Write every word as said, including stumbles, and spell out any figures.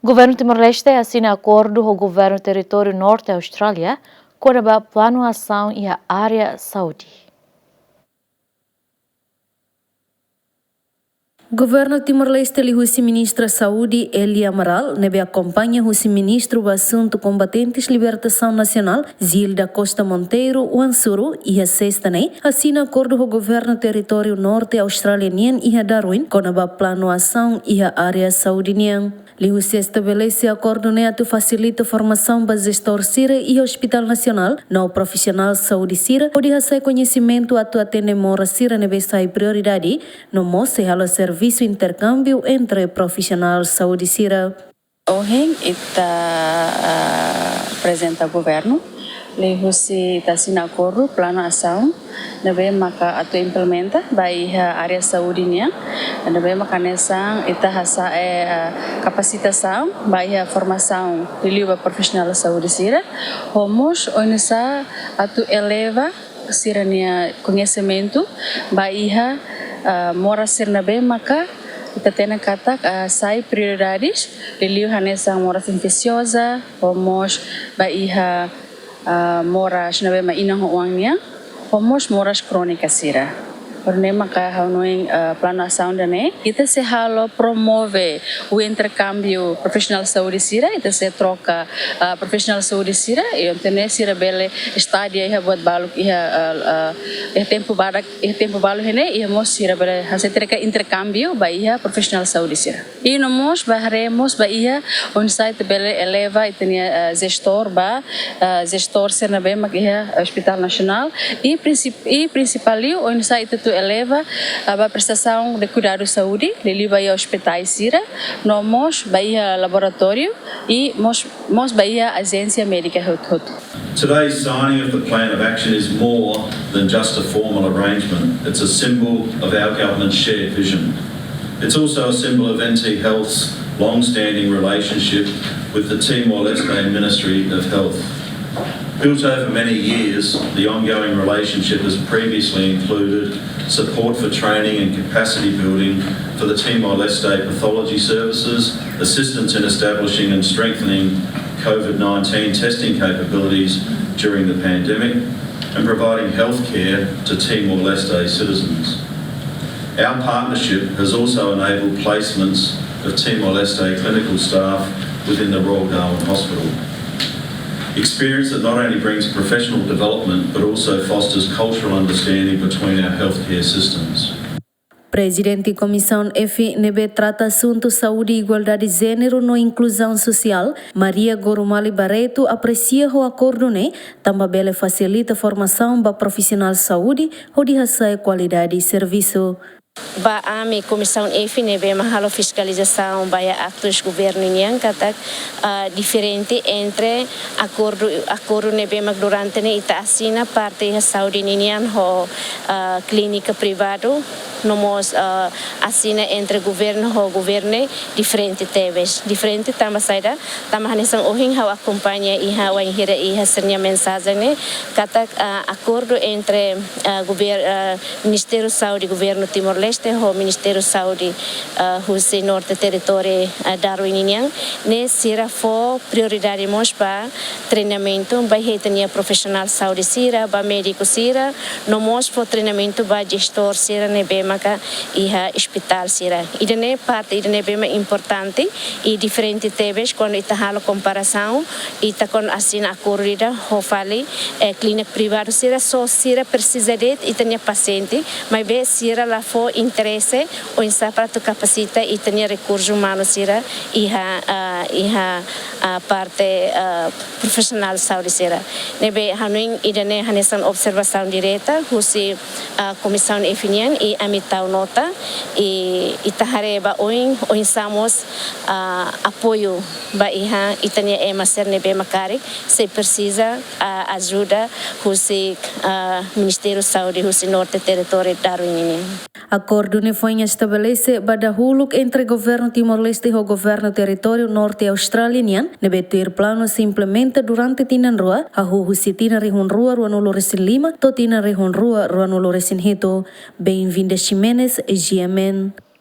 Governu Timor-Leste asina akordu ho Governu Territóriu Norte Austrália kona-ba planu asaun iha área saúde. Governu Timor-Leste liuhusi Ministra Saúde Elia Amaral, ne'ebé akompaña husi Ministru ba Asuntu Kombatentes Libertasaun Nasionál Zilda Costa Monteiro, Wansuru, iha sesta ne'e asina akordu ho Governu Territóriu Norte Austrália nian iha Darwin kona-ba planu asaun iha área saúde nian. Liuhusi estabelese akordu ne'e atu fasilita formasaun ba jestór sira iha Hospital Nasionál no profisionál saúde sira hodi hasa'e koñesimentu atu atende moras sira ne'ebé sai prioridade, no mós sei halo servisu interkámbiu entre profisionál saúde sira. Ohin ita, ah, aprezenta governu liuhusi ita asina akordu planu asaun ne'ebé maka atu implementa ba iha área saúde nian, ne'ebé maka hanesan ita hasa'e, eh, kapasitasaun ba iha formasaun liuliu ba profisionál saúde sira, ho mós oinsá atu eleva sira-nia koñesimentu ba iha, eh, moras sira ne'ebé maka ita hatene katak, eh, sai prioridades, liuliu hanesan moras infesioza, ho mós ba iha, ah, moras ne'ebé mak inan ho oan nian, ho mós moras krónika sira. Por ne'e maka ha'u hanoin, ah, planu asaun ida-ne'e, ita sei halo promove o interkámbiu profisionál saúde sira, ita sei troka, ah, profisionál saúde sira, i entaun ne'e sira bele estadia iha buat baluk iha, ah, ah, iha tempu badak, iha tempu balu iha ne'e, iha mós sira bele hasa'e interka-, interkámbiu ba iha profisionál saúde sira. I no mós ba haree mós ba iha oinsá ita bele eleva ita-nia, eh, jestór ba, eh, jestór sira ne'ebé mak iha Hospital Nasionál. I prinsip-, i prinsipál liu oinsá ita atu eleva, eh, ba prestasaun de kuidadu saúde, liuliu ba iha ospitais sira, no mós ba iha laboratóriu, i mós, mós ba iha ajénsia médika hotu-hotu. Today's signing of the plan of action is more than just a formal arrangement. It's a symbol of our government's shared vision. It's also a symbol of N T Health's long-standing relationship with the Timor-Leste Ministry of Health. Built over many years, the ongoing relationship has previously included support for training and capacity building for the Timor-Leste pathology services, assistance in establishing and strengthening COVID nineteen testing capabilities during the pandemic, and providing healthcare to Timor-Leste citizens. Our partnership has also enabled placements of Timor-Leste clinical staff within the Royal Darwin Hospital. Experience that not only brings professional development but also fosters cultural understanding between our healthcare systems. Prezidente Komisaun F ne'ebé trata asuntu saúde, igualdade jéneru no inkluzaun sosiál, Maria Gorumali Barreto, apresia ho akordu ne'e, tanba bele fasilita formasaun ba profisionál saúde, hodi hasa'e kualidade servisu. Ba ami Komisaun F ne'ebé mak halo fiskalizasaun ba iha aktus governu nian katak, ah, diferente entre akordu, akordu ne'ebé mak durante ne'e ita asina parte iha saúde ninian ho, ah, klínika privadu, no mós, ah, asina entre governu ho governu diferente tebes. Diferente tanba saida, tanba hanesan ohin ha'u akompaña iha wainhira iha sira-nia mensajen ne'e, katak, ah, akordu entre, ah, gover-, ah, Ministériu Saúde Governu Timor-Leste ho Ministériu Saúde, ah, husi Norte Territóriu, ah, Darwin ninian, ne'e sira fó prioridade mós ba treinamentu ba iha ita-nia profisionál saúde sira, ba médiku sira, no mós fó treinamentu ba jestór sira ne'ebé maka iha ospitál sira. Ida-ne'e parte ida ne'ebé mak importante i diferente tebes kuandu ita halo komparasaun, ita kuandu asina akordu ida ho fali, eh, klínika privadu sira, só sira presiza de'it ita-nia pasiente, maibé sira la fó interese oinsá para atu kapasita ita-nia rekursu umanu sira iha, ah, iha, ah, parte, ah, profisionál saúde sira. Ne'ebé hanoin ida-ne'e hanesan observasaun direta husi, ah, Komisaun F nian i ami tau nota i ita haree ba oin, oinsá mós, ah, apoiu ba iha ita-nia ema sira ne'ebé mak karik sei presiza, ah, ajuda husi, ah, Ministériu Saúde husi Norte Territóriu Darwin ninian. Akordu ne'e foin estabelese ba dahuluk entre Governu Timor-Leste ho Governu Territóriu Norte Austrália nian, ne'ebé tuir planu sei implementa durante tinan rua, hahú husi tinan rihun rua ruanulu resin lima to'o tinan rihun rua ruanulu resin hitu. Benvinda Ximenes, G M N.